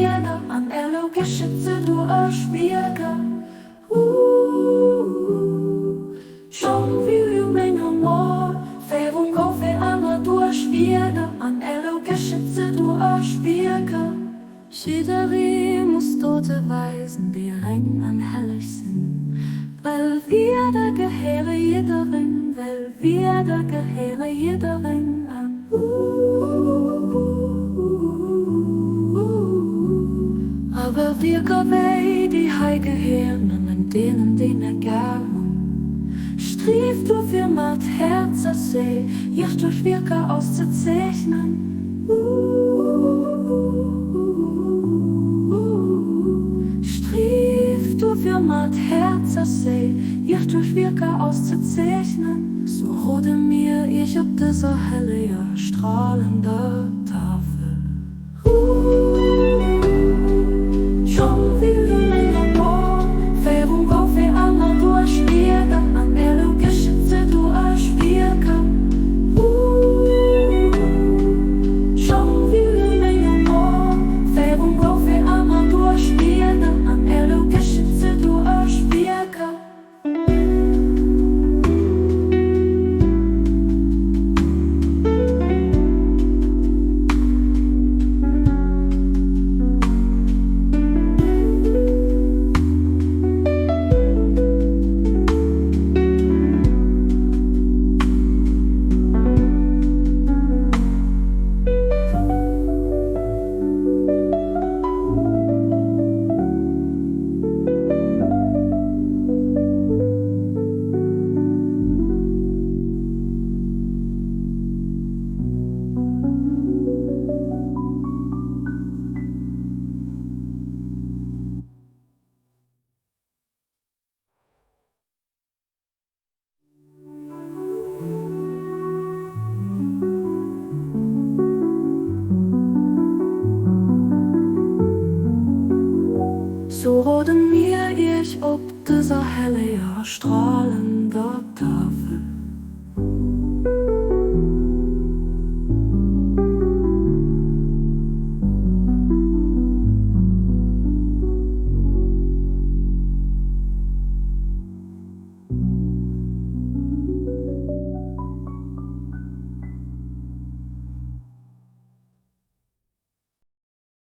Wierder an elo geschitt se duerch Wierker. Ooh, Schong will ju menger Mor Féierung gouf e aner duerch Wierder an elo geschitt se duerch Wierker. Jidderee muss Dote weisen, déi reng an helleg sinn, well Wierder gehéiere jiddereng, well Wierder gehéiere jiddereng an. Awer Wierker wéi déi hei gehéieren nëmmen deenen, déi mir gär hunn. Strieft dofir mat Häerz a Séil, iech duerch Wierker auszezeechnen. Strieft dofir mat Häerz a Séil, iech duerch Wierker auszezeechnen. Sou rode mir iech op dëser helleger, stralender Tafel. Sou roden mir iech op dëser helleger, stralender.